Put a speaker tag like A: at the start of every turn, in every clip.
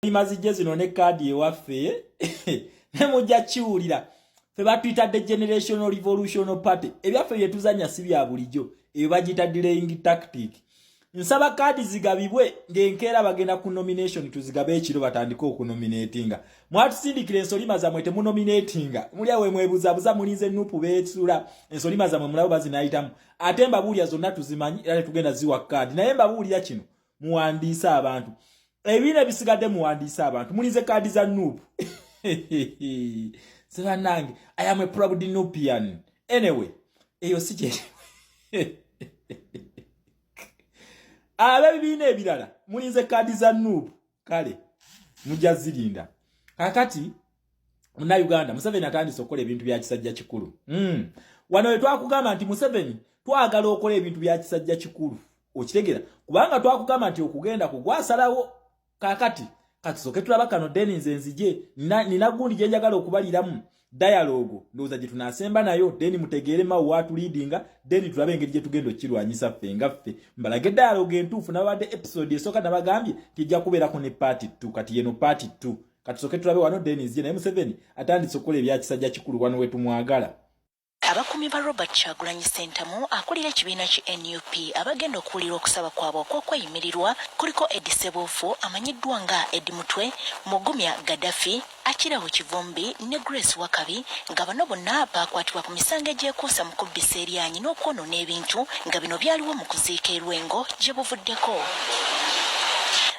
A: Mazijje zino ne kaadi ewaffe ne mujja kiwulira. Fe batuyita the Generational Revolution Party. Ebyaffe bye tuzannya si bya bulijjo, ebyo bagiyita delaying tactic. Nsaba kaadi zigabibwe ng'enkeera bagenda ku nomination, tuzigabe ekiro batandike okunominatinga. Mwatusindikira ensolima zammwe, temunominatinga, muli awe mwebuzabuza, mulinze NUP beesula ensolima zammwe, mulabo bazinayitamu. Ate mbabuulira zonna tuzimanyi era tetugenda ziwa kaadi, naye mbabuulira kino: muwandiise abantu. Ebiina ebisigadde muwandiise abantu, mulinze kaadi za NUP. Sebannange, I am a proud Nupian. Anyway, eyo si kye. Ab'ebibiina ebirala mulinze kaadi za NUP, kale mujja zirinda. Kakati Munnayuganda, Museveni atandise okukola ebintu bya kisajja kikulu. Wano we twakugamba nti Museveni twagala okola ebintu bya kisajja kikulu, okitegera? Kubanga twakugamba nti okugenda kugwasalawo. Kakati katusooke tulaba kano, then nze nzije nina gundi gye njagala okubaliramu dialogue, ndowooza gye tunaasemba nayo, then mutegeere Mao watuleadinga, then tulabe engeri gye tugenda okukirwanyisa ffe nga ffe. Mbalage dialogue entuufu. Nabadde episode esooka nabagambye tijja kubeerako ne part 2, kati yeno part 2. Katusooke tulabe wano, then nzije. Naye Museveni atandise okukola ebyakisajja kikulu, wano wetumwagala.
B: Abakuumi ba Robert Kyagulanyi Ssentamu, akulira ekibiina ki NUP, abagenda okuwulira okusaba kwabwe okw'okweyimirirwa kuliko Eddie Sebuufu amanyiddwa nga Eddie Mutwe, Mugumya Gaddafi, Akirawo Kivumbi ne Grace Wakabi, nga bano bonna baakwatibwa ku misango egyekuusa mu kubbisa eryanyi n'okwonoona ebintu, nga bino byaliwo mu kuziika e Lwengo gye buvuddeko.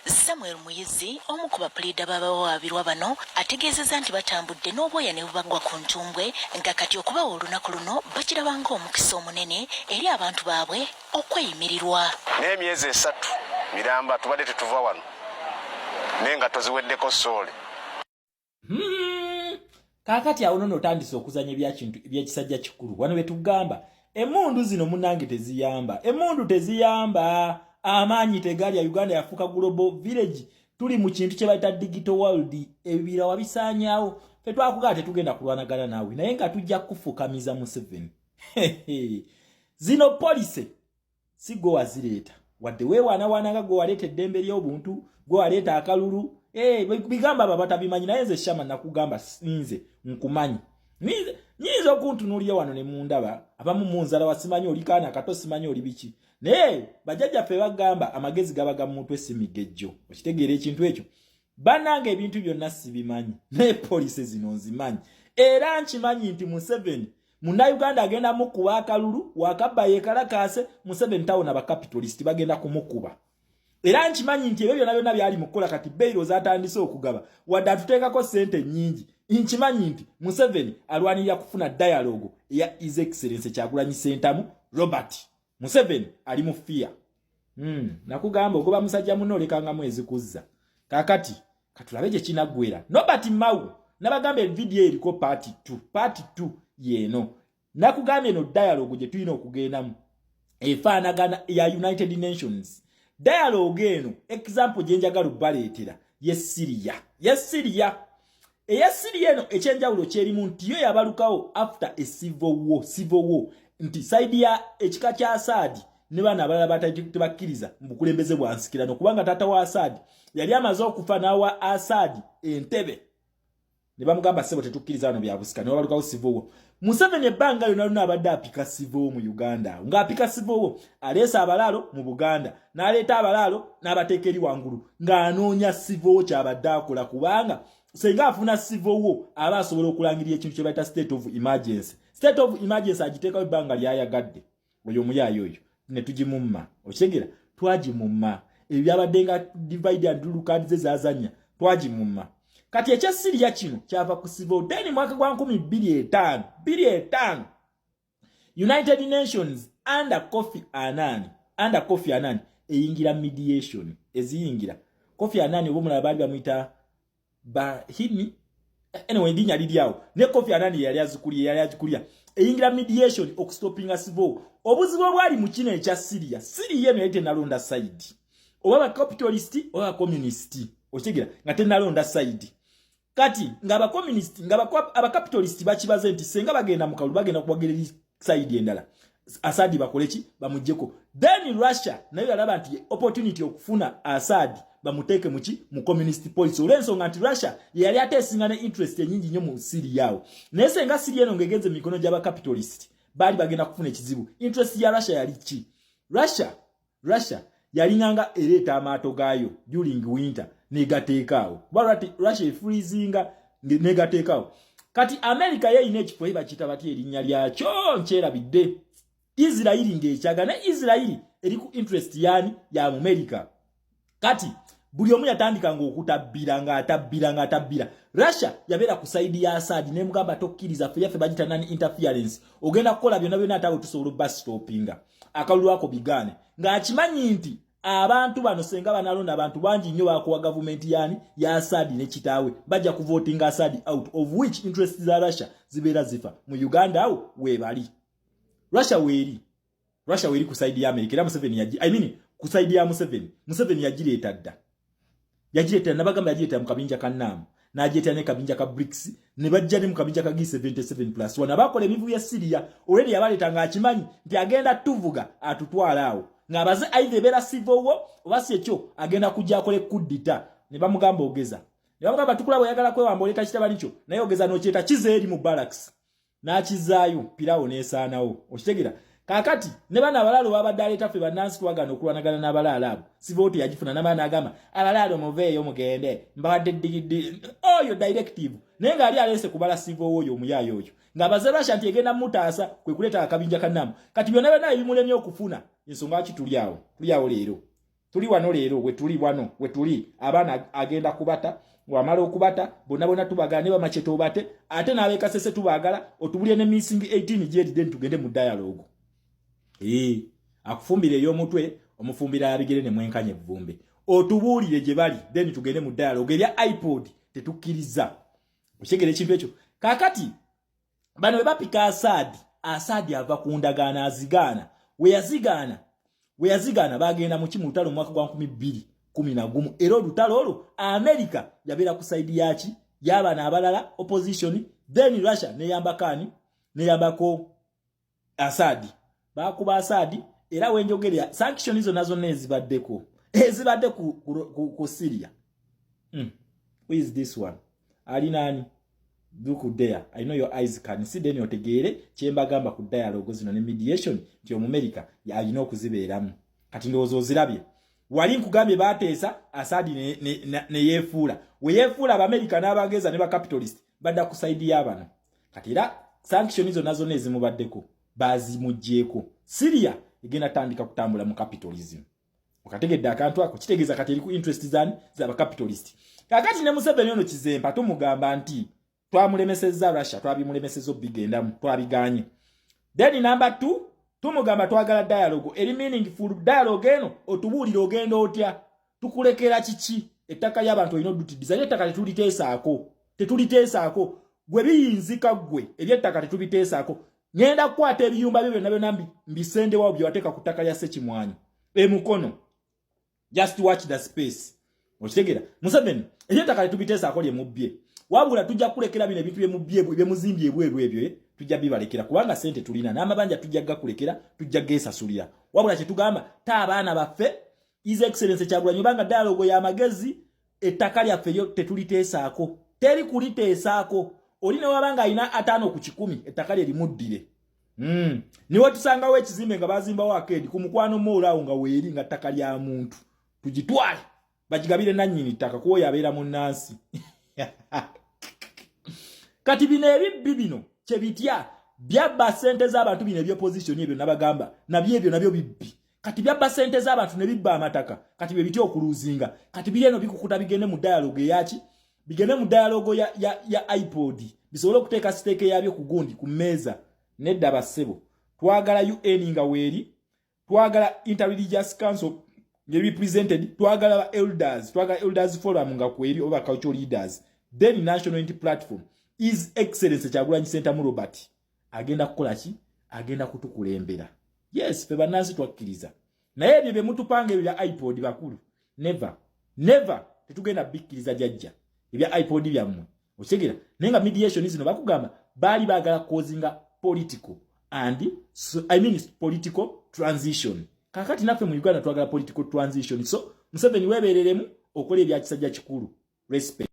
B: Samuel Muyizi, omu ku bapuliida b'abawawaabirwa bano, ategeezezza nti batambudde n'obwoya ne bubagwa ku ntumbwe, nga kati okubawa olunaku luno bakiraba ng'omukisa omunene eri abantu baabwe okweyimirirwa.
C: N'emyezi 3 miramba tubadde tetuva wano, naye nga toziweddeko soole.
A: Kaakati awo nono otandise okuzanya ebyakintu ebyekisajja kikulu. Wano betugamba emundu zino munange teziyamba, emundu teziyamba, amaanyi tegalya. Uganda yafuuka global village, tuli mu kintu kye bayita digital world, ebibira wabisaanyaawo. Fe twakugamba tetugenda kulwanagana naawe, naye nga tujja kufukamiza Museveni. Zino policy si gwe wazireeta, wadde weewaanawaana nga gwe waleeta eddembe ly'obuntu, gwe waleeta akalulu. Bigamba abo batabimanyi, naye nze Shama nakugamba, nze nkumanyi. Nyinza okuntunuulira wano ne mundaba abamu munzala wasimanyi oli kaana kato, simanyi oli biki, naye bajjajjaffe bagamba amagezi gaba ga mutwe si migejjo. Okitegeera ekintu ekyo? Bannange, ebintu byonna sibimanyi, naye policy zino nzimanyi, era nkimanyi nti Museveni Munnayuganda agenda mukuba akalulu wakabba yekalakaase. Museveni tawona, bacapitalist bagenda kumukuba. Era nkimanyi nti ebyo byonna byonna byali mu kukola kati bail zatandise okugaba, wadde atuteekako ssente nnyingi. Nkimanyi nti Museveni alwanirira kufuna dialogue eya His Excellence Kyagulanyi Sentamu Robert. Museveni ali mu fear. Nakugamba ogoba musajja muno olekangamu ezikuzza. Kakati katulabe gye kinaggwera. Norbert Mao, nabagamba evidiyo eriko part 2, part 2 yeeno. Nakugambye eno dialogue gye tulina okugendamu efaanagana ya United Nations. Dialogue eno, example gye njagala obbaleetera ye Syria, ye Syria, eya Syria eno ekyenjawulo kyerimu nti yo yabalukawo after a civil war, civil war, nti side ya ekika kya Assad ne bana abalala tebakkiriza mu bukulembeze bwa nsikirano, kubanga taata wa Assad yali amaze okufa n'awa Assad entebe ne bamugamba, "Ssebo, tetukkiriza wano bya busika." Ne wabalukawo civil war. Museveni ebbanga lyonna lyonna abadde apika civil war mu Uganda, ng'apika civil war, aleese abalaalo mu Buganda, n'aleeta abalaalo n'abateeka eri wangulu, ng'anoonya civil war. Kyabadde akola kubanga senga afuna civil war aba asobola okulangirira ekintu kye bayita state of emergency. State of emergency agiteekawo ebbanga lyayagadde. Oyo omuyaayo oyo ne tugimumma, okitegeera? Twagimumma. Ebyo byabadde nga divide and rule card ze zazanya, twagimumma. Kati ekya Siriya kino kyava ku civil. Then mwaka gwa 2005, 25, United Nations under Kofi Annan, under Kofi Annan eyingira mediation, eziyingira Kofi Annan oba omulala baali bamuyita Bahimi, anyway linnya liri awo, ne Kofi Annan yali azikulia, yali azikulya. Eyingira mediation okustopinga civil. Obuzibu obwali mu kino ekya Syria, Syria eno yali tenalonda side, oba ba capitalist oba ba communist, okitegera? Nga tenalonda side. Kati nga abacommunist, nga abacapitalist bakibaze nti senga bagenda mu kalulu bagenda kuwagira side endala, Assad bakole ki? Bamuggyeko. Then Russia nayo yalaba nti opportunity okufuna Assad. Bamuteeke muki? Mu communist policy, olw'ensonga nti Russia yeyali ate esinga ne interest enyingi nnyo mu Syria awo. Naye senga Syria eno ng'egenze mu mikono gy'abacapitalist, baali bagenda kufuna ekizibu. Interest ya Russia yali ki? Russia yalinganga ereeta amaato gaayo during winter negateekaawo, kuba Russia efreezinga, negateekaawo. Kati America yeeyina ekifo ye bakiyita batya? Erinnya lyakyo nkyerabidde. Isirairi ng'ekyaga, ne Isirairi eri ku interest yani? Ya America. Kati buli omu yatandika ng'okutabbira, ng'atabbira, ng'atabbira. Russia yabeera ku side ya Assad, nemugamba, "Tokkiriza, ffe yaffe bagita non interference. Ogenda kukola byonna byonna, ate abo tusobola obastopinga akalulu ako bigaane." Ng'akimanyi nti abantu bano senga banalonda, abantu bangi nnyo bakuwa gavumenti yani? Ya Assad ne kitaawe, bajja kuvotinga Assad out, of which interest za Russia zibeera zifa. Mu Uganda awo weebali, Russia weeri, Russia weeri ku side ya America. Era Museveni yaji, I mean, ku side ya Museveni. Museveni yagireeta dda, yagireeta. Nabagamba yagireeta mu kabinja ka NAM, n'agireeta ne kabinja ka BRICS, ne bajja ne mu kabinja ka G77 plus 1 abakola ebivu bya Syria. Already yabaleeta ng'akimanyi nti agenda tuvuga atutwala awo ng'abaze either ebeera civil war oba si ekyo agenda kujja akole kuddita. Ne bamugamba ogeza, ne bamugamba, "Tukulaba oyagala kwewamba, oleeta kitabani kyo, naye ogeza n'okyeta kiza eri mu barracks." N'akizaayo pirawo n'esaanawo. Okitegeera? Kaakati ne bano abalaalo babadde aleeta, ffe bannansi twagaana okulwanagana n'abalaalo abo. Sivooti yagifuna namala n'agamba, "Abalaalo muveeyo mugende, mbawadde digiddi oyo directive." Naye ng'ali aleese kubala civil oyo omuyaayo oyo ng'abaze Russia nti egenda mutaasa, kwe kuleeta akabinja ka NAM. Kati byonna byonna ebimulemye okufuna, ensonga ki? Tuli awo, tuli awo leero, tuli wano leero, we tuli wano, we tuli. Abaana agenda kubata, wamala okubata bonna bonna tubagala ne bamakyeta obate, ate n'abekasese tubaagala otubulye ne missing 18 gyeri, then tugende mu dialogue. Ee, akufumbira ey'omutwe, omufumbira yabigere ne mwenkanya evvumbe. Otubuulire gye bali, then tugende mu dialogue. Erya iPod tetukkiriza. Okyegera ekintu ekyo? Kaakati bano bwe bapika Assad, Assad ava ku ndagaano, azigaana. We yazigaana, we yazigaana, bagenda muki? Mu lutalo mu mwaka gwa 2011. Era olutalo olwo America yabeera ku side yaki? Y'abano abalala, opposition. Then Russia neyambako ani? Neyambako Assad. Bakuba Assad. Era wenjogerera, sanction zonna zonna ezibaddeko, ezibadde ku Syria. Who is this one? Ali nani? Look there, I know your eyes can see. Then otegeere kyembagamba ku dialogue zino ne mediation nti Omumerika alina okuzibeeramu. Kati ndowooza ozirabye. Wali nkugambye bateesa, Assad ne yeefuula. We yeefuula, Abamerika n'Abangereza ne bacapitalist badda ku side y'abano. Kati era sanction zonna zonna ezimubaddeko bazimuggyeko. Syria egenda tandika kutambula mu capitalism. Okategedde akantu ako? Kitegeeza kati eri ku interest zani? Z'abacapitalist. Kakati ne Museveni ono kizempa, tumugamba nti twamulemesezza Russia, twabimulemesezza obigendamu, twabiganye. Then number 2, tumugamba twagala dialogue eri meaningful. Dialogue eno otubuulire ogenda otya, tukulekera kiki? Ettaka ly'abantu olina odutiddiza, naye ettaka tetuliteesaako, tetuliteesaako. Gwe biyinzika ggwe, ebyettaka tetubiteesaako. Ŋŋenda kukwata ebiyumba byo byonna byonna mbisendewawo bye wateeka ku ttaka lya Sekimwanyi emukono. Just watch the space. Okitegeera? Museveni, ebyettaka tetubiteesaako lye mubbye, wabula tujja kulekera bino ebintu byemubbye, byemuzimbye ebweru ebyo, tujja bibalekera, kubanga sente tulina n'amabanja tujja gakulekera, tujja geesasulira. Wabula kyetugamba ta abaana baffe, His Excellence Kyagulanyi, obanga dialogue y'amagezi, ettaka lyaffe lyo tetuliteesaako, teri kuliteesaako. Oli ne waba alina 50%, ettaka lye limuddire. Niwe tusangawo ekizimbe nga bazimbawo arcade ku Mukwano Mall awo nga weeri, nga ttaka lya muntu, tugitwale bagigabire nannyini ttaka, kuba oyo abeera munnansi. Kati bino ebibbi bino kyebitya byabba sente z'abantu bino ebyopposition ebyo, nabagamba nabyo ebyo nabyo bibbi. Kati byabba sente z'abantu ne bibba amataka, kati bye bitya okuluzinga. Kati biri eno bikukuta bigende mu dialogue eyaki, bigende mu dialogue ya iPod, bisobole okuteeka stake yabyo ku gundi, ku mmeeza. Nedda bassebo, twagala UN nga weeri, twagala Interreligious Council nga represented, twagala ba elders, twagala elders forum nga kweri oba cultural leaders, then National Unity Platform. His Excellence Kyagulanyi Ssentamu Robert agenda kukola ki? Agenda kutukulembera. Yes, fe bannansi twakkiriza, naye ebyo bye mutupanga ebyo bya iPod bakulu, never, never, tetugenda bikkiriza jajja ebya iPod byammwe. Okitegeera? Naye nga mediation zino bakugamba baali baagala causinga political and so, I mean, political transition. Kakati naffe mu Uganda twagala political transition. So Museveni weebereremu. Okola ebya kisajja kikulu. Respect.